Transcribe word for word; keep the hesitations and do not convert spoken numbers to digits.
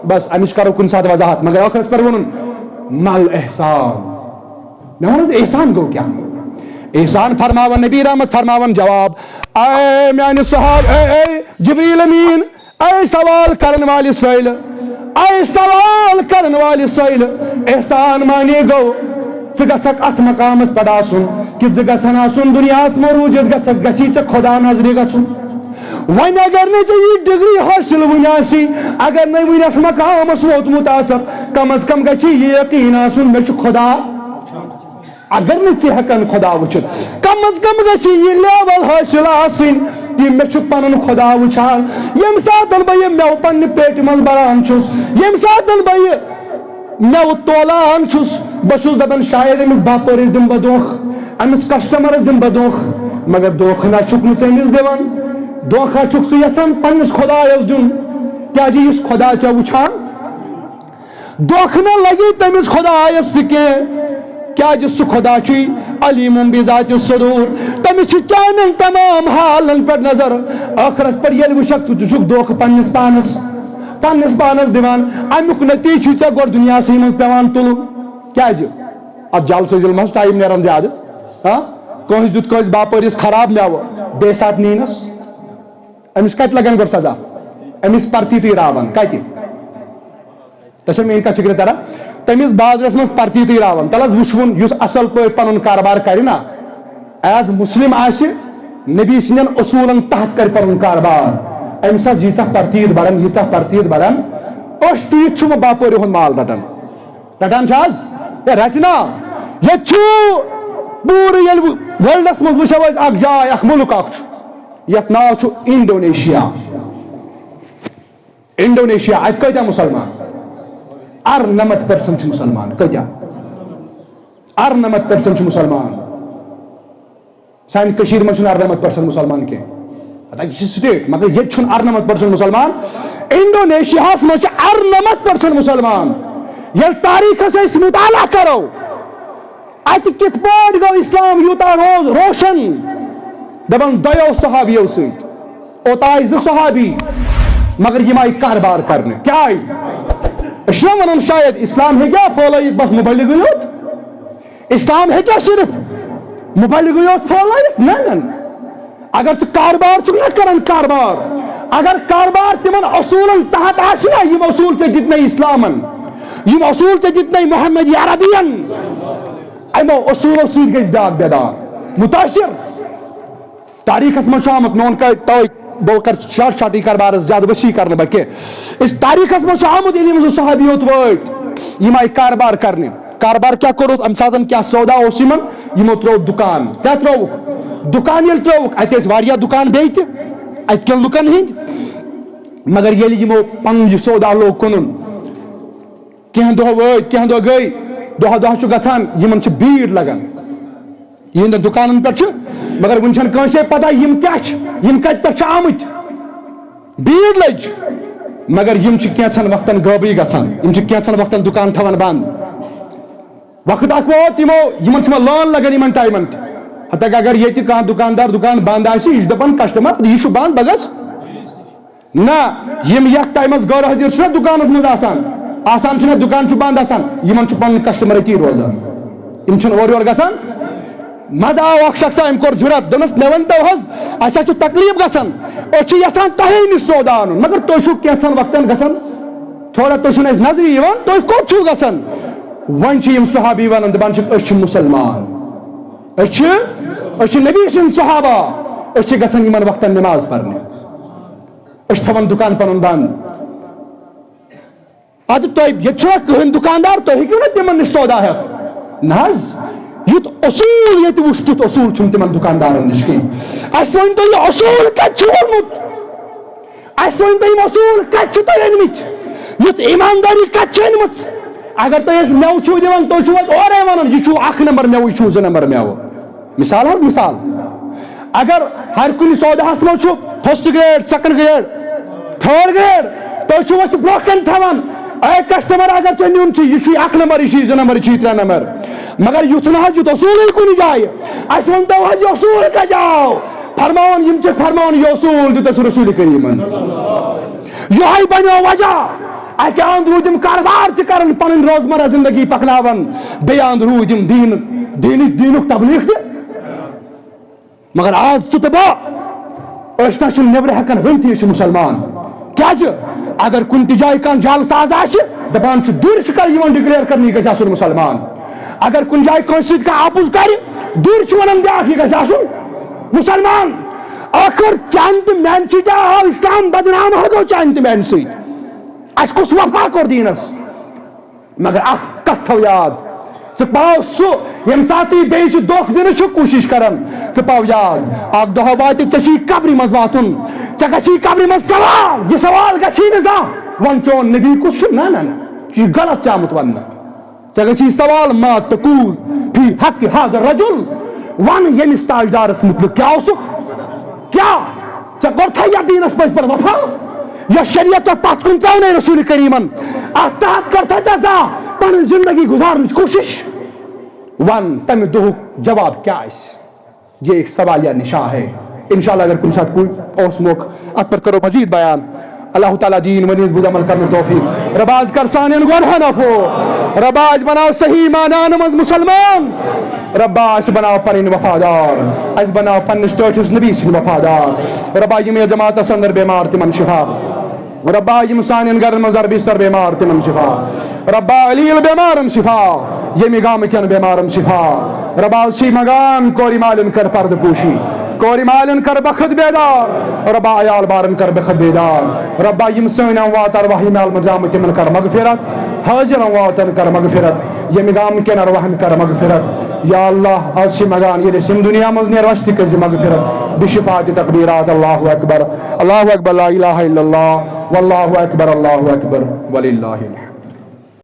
بس، امِچ کرو کُنہِ ساتہٕ وضاحت، مگر ٲخرس پٮ۪ٹھ ووٚنُن، "مل احسان۔" مےٚ ووٚن حظ، احسان گوٚو کیٛاہ؟ احسان فرماوان، نبی رحمت فرماوان جواب، اے میانہِ صحاب، اے، اے جبریل امین، اے سوال کرن والہِ سٲیلہٕ، اے سوال کرن والہِ سٲیلہٕ، احسان معنی گوٚو، ژٕ گژھکھ اتھ مقامس پٮ۪ٹھ آسُن، کہِ ژٕ گژھن آسُن دُنیاہس منٛز روٗزِتھ، گژھکھ، گژھی ژےٚ خدا نظرِ گژھُن۔ وۄنۍ اگر نہٕ ژےٚ یہِ ڈگری حٲصِل وُنہِ آسی، اگر نہٕ وُنہِ اتھ مقامس ووتمُت آسکھ، کم از کم گژھی یہِ یقین آسُن، مےٚ چھُ خدا۔ اگر نہٕ ژٕ ہٮ۪کن خدا وٕچھِتھ، کم از کم گژھی یہِ لیول حٲصِل آسٕنۍ کہِ مےٚ چھُ پنُن خدا وٕچھان۔ ییٚمہِ ساتن بہٕ یہِ مٮ۪وٕ پننہِ پیٹہِ منٛز بران چھُس، ییٚمہِ ساتن بہٕ یہِ مٮ۪وٕ تولان چھُس، بہٕ چھُس دپان، شاید أمِس باپٲرِس دِمہٕ بہٕ دھوکہٕ، أمِس کسٹمرس دِمہٕ بہٕ دھوکہٕ، مگر دھوکہٕ نہ چھُکھ نہٕ ژٕ أمِس دِوان، دھوکہٕ ہا چھُکھ ژٕ یژھان پننِس خدایس دیُن، کیازِ یُس خدا ژےٚ وٕچھان، دھوکہٕ نہ لگی تٔمِس خدایس تہِ کینٛہہ، کیازِ سُہ خدا چھُے علیم بذات الصدور، تٔمِس چھِ چانٮ۪ن تمام حالن پٮ۪ٹھ نظر۔ ٲخرس پٮ۪ٹھ ییٚلہِ وٕچھکھ، ژٕ چھُکھ دھوکہٕ پننِس پانس، پننِس پانس دِوان۔ امیُک نتیجہٕ چھُے ژےٚ گۄڈٕ دُنیاہسٕے منٛز پٮ۪وان تُلُن۔ کیازِ؟ اتھ جلسہٕ ذِلمس ٹایم نیران زیادٕ۔ ہاں؟ کٲنٛسہِ دیُت کٲنٛسہِ باپٲرِس خراب مٮ۪وٕ، بیٚیہِ ساتہٕ نِینس۔ أمِس کتہِ لگن گۄڈٕ سزا؟ أمِس پرتی تُہۍ راوان کتہِ؟ تۄہہِ چھا میٲنۍ کتھ فکرِ تران؟ تٔمِس بازرس منٛز پرتی تُہۍ راوان، تلہٕ حظ وٕچھوُن، یُس اصل پٲٹھۍ پنُن کاربار کرِ نا، ایز مسلم آسہِ، نبی سٕنٛدٮ۪ن اصوٗلن تحت کرِ پنُن کاربار، أمِس حظ ییٖژاہ پرتیٖت بڑان، ییٖژاہ پرتیٖت بڑان، أچھ ٹُوِتھ چھُ وۄنۍ باپٲرۍ ہُنٛد مال رٹان۔ رٹان چھِ حظ؟ ہے، رٹہِ نا۔ ییٚتہِ چھُ پوٗرٕ، ییٚلہِ ورلڈس منٛز وٕچھو أسۍ، اکھ جاے، اکھ مُلک اکھ چھُ، یتھ ناو چھُ انڈونیشیا۔ انڈونیشیا، اتہِ کۭتیاہ مسلمان؟ ارنمتھ پرسنٹ چھِ مسلمان۔ کۭتیاہ؟ ارنمتھ پرسنٹ چھِ مسلمان۔ سانہِ کٔشیٖرِ منٛز چھِنہٕ ارنمتھ پرسنٹ مسلمان کینٛہہ۔ ہتا، یہِ چھِ سٹیٹ، مگر ییٚتہِ چھُنہٕ ارنمتھ پرسنٹ مسلمان۔ انڈونیشیاہس منٛز چھِ ارنمتھ پرسنٹ مسلمان۔ ییٚلہِ تاریخس أسۍ مطالعہ کرو، اتہِ کِتھ پٲٹھۍ گوٚو اسلام یوٗتاہ رو-، روشن؟ دپان دۄیو صحابیو سۭتۍ۔ اوٚت آے زٕ صحابی، مگر یِم آے کاربار کرنہِ۔ کیٛاہ آے؟ أسۍ چھِنا ونان شاید اسلام ہیٚکیٛاہ پھٲلٲیِتھ بس مبلغٕے یوت؟ اسلام ہیٚکیٛاہ صرف مبلغٕے یوت پھٲلٲیِتھ؟ نہ، نہ، نہ۔ اگر ژٕ کاربار چھُکھ نہ کران، کاربار، اگر کاربار تِمن اصوٗلن تحت آسہِ نہ، یِم اصوٗل ژےٚ دِتۍ مےٚ اسلامن، یِم اصوٗل ژےٚ دِتۍ مےٚ محمد عربین، یِمو اصوٗلو سۭتۍ گژھِ بیٛاکھ بیدار، متاثر۔ تاریخس منٛز چھُ آمُت، مےٚ ووٚن کہِ توے بہٕ کرٕ شارٹ شارٹٕے، کاربارس زیادٕ وسیع کرنہٕ بہٕ کینٛہہ۔ أسۍ تاریخس منٛز چھُ آمُت، ییٚلہِ یِم زٕ صحابی یوت وٲتۍ، یِم آیہِ کاربار کرنہِ۔ کاربار کیٛاہ کوٚرُکھ؟ اَمہِ ساتہٕ کیٛاہ سودا اوس یِمن؟ یِمو ترٛوو دُکان۔ کیٛاہ ترٛووُکھ؟ دُکان ییٚلہِ ترٛووُکھ، اَتہِ ٲسۍ واریاہ دُکان بیٚیہِ تہِ اَتہِ کٮ۪ن لُکن ہٕنٛدۍ، مگر ییٚلہِ یِمو پنُن یہِ سودا لوگ کٕنُن، کینٛہہ دۄہ وٲتۍ، کینٛہہ دۄہ گٔے، دۄہ دۄہ چھُ گژھان، یِمن چھِ بیٖڑ لگان۔ یِہنٛدٮ۪ن دُکانن پٮ۪ٹھ چھِ، مگر وُنہِ چھَنہٕ کٲنٛسے پتہ یِم کیٛاہ چھِ، یِم کَتہِ پٮ۪ٹھ چھِ آمٕتۍ۔ بیٖڑ لٔج، مگر یِم چھِ کینٛژھن وقتن غٲبٕے گژھان، یِم چھِ کینٛژھن وقتن دُکان تھاوان بنٛد۔ وقت اکھ ووت یِمو، یِمن چھِ وۄنۍ لٲن لگان یِمن ٹایمن تہِ۔ حتیٰ کہ اگر ییٚتہِ کانٛہہ دُکاندار دُکان بنٛد آسہِ، یہِ چھُ دَپان کسٹمر، یہِ چھُ بنٛد، بہٕ گژھٕ۔ نہ، یِم یتھ ٹایمس غٲر حٲضِر چھِنہ دُکانس منٛز آسان، آسان چھِنہ، دُکان چھُ بنٛد آسان، یِمن چھُ پنُن کسٹمر أتی روزان، یِم چھِنہٕ اورٕ یورٕ گژھان۔ منٛزٕ آو اکھ شخصا، أمۍ کوٚر جُرت، دوٚپنس، "مےٚ ؤنۍ تو حظ، اسہِ حظ چھُ تکلیف گژھان، أسۍ چھِ یژھان تۄہے نِش سودا انُن، مگر تُہۍ چھِو کینٛژھن وقتن گژھان، تھوڑا تُہۍ چھِو نہٕ اَسہِ نظرِ یِوان، تُہۍ کوٚت چھِو گژھان؟" وۄنۍ چھِ یِم صحابی ونان، دپان چھِکھ، "أسۍ چھِ مسلمان، أسۍ چھِ، أسۍ چھِ نبی سٕنٛدۍ صحابہ، أسۍ چھِ گژھان یِمن وقتن نماز پرنہِ۔" أسۍ چھِ تھاوان دُکان پنُن بنٛد۔ اَدٕ تۄہہِ ییٚتہِ چھُوا کٕہٕنۍ دُکاندار، تُہۍ ہیٚکِو نہ تِمن نِش سودا ہٮ۪تھ؟ نہ حظ، یُتھ اصوٗل ییٚتہِ وُچھ، تیُتھ اصوٗل چھُنہٕ تِمن دُکاندارن نِش کِہیٖنۍ۔ اَسہِ ؤنۍ تو، یہِ اصوٗل کَتہِ چھُ ووٚنمُت؟ اَسہِ ؤنۍ تو، یِم اصوٗل کَتہِ چھِ تۄہہِ أنۍ مٕتۍ؟ یُتھ ایٖماندٲری کَتہِ چھِ أنۍ مٕژ؟ اگر تُہۍ اَسہِ مٮ۪وٕ چھِو دِوان، تُہۍ چھِو اَسہِ اورَے وَنان، یہِ چھُو اَکھ نمبر مٮ۪وٕ، یہِ چھُو زٕ نمبر مٮ۪وٕ۔ مثال حظ، مثال۔ اگر ہر کُنہِ سوداہس منٛز چھُ first grade، second grade، third grade، تُہۍ چھِو اَسہِ برٛونٛہہ کَنہِ تھاوان، اے customer، اگر ژےٚ نیُن چھُ، یہِ چھُے اَکھ نمبر، یہِ چھُے زٕ نمبر، یہِ چھُے ترٛےٚ نمبر۔ مگر یُتھ نہٕ حظ، یُتھ اصوٗلٕے کُنہِ جایہِ۔ اَسہِ ؤنۍ تو حظ، یہِ اصوٗل کَتہِ آو؟ فرماوان، یِم چھِ فرماوان، یہِ اصوٗل دیُت اَسہِ رسول کریٖمن۔ یِہوٚے بنیو وجہ۔ اَکہِ اَنٛد روٗدۍ یِم کاربار تہِ کران، پنٕنۍ روزمرہ زندگی پکناوان، بیٚیہِ اَنٛد روٗدۍ یِم دیٖن، دیٖنٕچ، دیٖنُک تبلیغ تہِ۔ مگر آز ژٕ تہٕ بہٕ، أسۍ نہ چھِنہٕ نیٚبرٕ ہٮ۪کان ؤنتھٕے، أسۍ چھِ مُسلمان۔ کیٛازِ؟ اگر کُنہِ تہِ جایہِ کانٛہہ جعل ساز آسہِ، دَپان چھُ، دوٗرِ چھُ کَرٕ یِوان declare کرنہٕ، یہِ گژھِ آسُن مُسلمان۔ اگر کُنہِ جایہِ کٲنٛسہِ سۭتۍ کانٛہہ اَپُز کَرِ، دوٗرِ چھُ وَنان بیٛاکھ، یہِ گژھِ آسُن مُسلمان۔ ٲخٕر چانہِ تہٕ میٛانہِ سۭتۍ آو اِسلام بدنام، ہا گوٚو چانہِ تہٕ میٛانہِ سۭتۍ۔ اَسہِ کُس وفا کوٚر دیٖنَس؟ مگر اکھ کتھ تھاو یاد، ژٕ پاو سُہ، ییٚمہِ ساتہٕ یہِ بیٚیہِ چھُ دھوکہٕ دِنٕچ چھُ کوٗشِش کران، ژٕ پاو یاد، اکھ دۄہ واتہِ ژےٚ چھُے قبرِ منٛز واتُن، ژےٚ گژھی قبرِ منٛز سوال، یہِ سوال گژھی نہٕ زانٛہہ، وۄنۍ چون نبی کُس چھُ؟ نہ، نہ، نہ، یہِ چھُ غلط ژےٚ آمُت وننہٕ۔ ژےٚ گژھی سوال، ما تقول فی حق هذا الرجل، ون ییٚمِس تاجدارس مُتعلق کیٛاہ اوسُکھ؟ کیٛاہ ژےٚ کوٚرتھا یتھ دیٖنس پٔزۍ پٲٹھۍ وفا؟ یۄس شریعت ژےٚ پتھ کُن ترٲونَے رسول کریٖمن، اتھ تحت کٔرتھا ژےٚ زانٛہہ پنٕنۍ زندگی گُزارنٕچ کوٗشش؟ ون، تمہِ دۄہُک جواب کیٛاہ آسہِ؟ یہ ایک سوالیہ نشان ہے۔ انشاءاللہ اگر کُنہِ ساتہٕ کُنہِ اوس موقع، اتھ پٮ۪ٹھ کرو مزید بیان۔ اللہ تعالیٰ دین ونیز بود عمل کرنُک توفیق۔ رۄبا از کر سانٮ۪ن گۄنہن عفو۔ رۄبا از بناو صحیح معنان منٛز مسلمان۔ رۄبا اسہِ بناو پنٕنۍ وفادار۔ اسہِ بناو پننِس ٹٲٹھِس نبی سٕنٛدۍ وفادار۔ رۄبا یِم یتھ جماعتس اندر بیمار تِمن شفا۔ رۄبا یِم سانٮ۪ن گرن منٛز در بستر بیمار تِمن شفا۔ رۄبا علیل بیمارن شفا۔ ییٚمہِ گامہٕ کٮ۪ن بیمارن شفا۔ رۄبا أسۍ چھِ منگان کورِ مالٮ۪ن کر پردٕ پوشی۔ کورِ مالٮ۪ن کر بخت بیدار۔ رۄبا عیال بارن کر بخت بیدار۔ رۄبا یِم سٲنۍ اموات ارواح ییٚمہِ عالمہٕ درٛامٕتۍ تِمن کر مغفرت۔ حٲضِر امواتن کر مغفرت۔ ییٚمہِ گامہٕ کٮ۪ن ارواحن کر مغفرت۔ یا اللہ، از چھِ منگان ییٚلہِ أسۍ ییٚمہِ دُنیا منٛز نیرو، اسہِ تہِ کٔرۍ زِ مغفرت بشفاعت تکبیرات۔ اللہ اکبر، اللہ اکبر، لا الہ الا اللہ، واللہ اکبر، اللہ اکبر، وللہ الحمد۔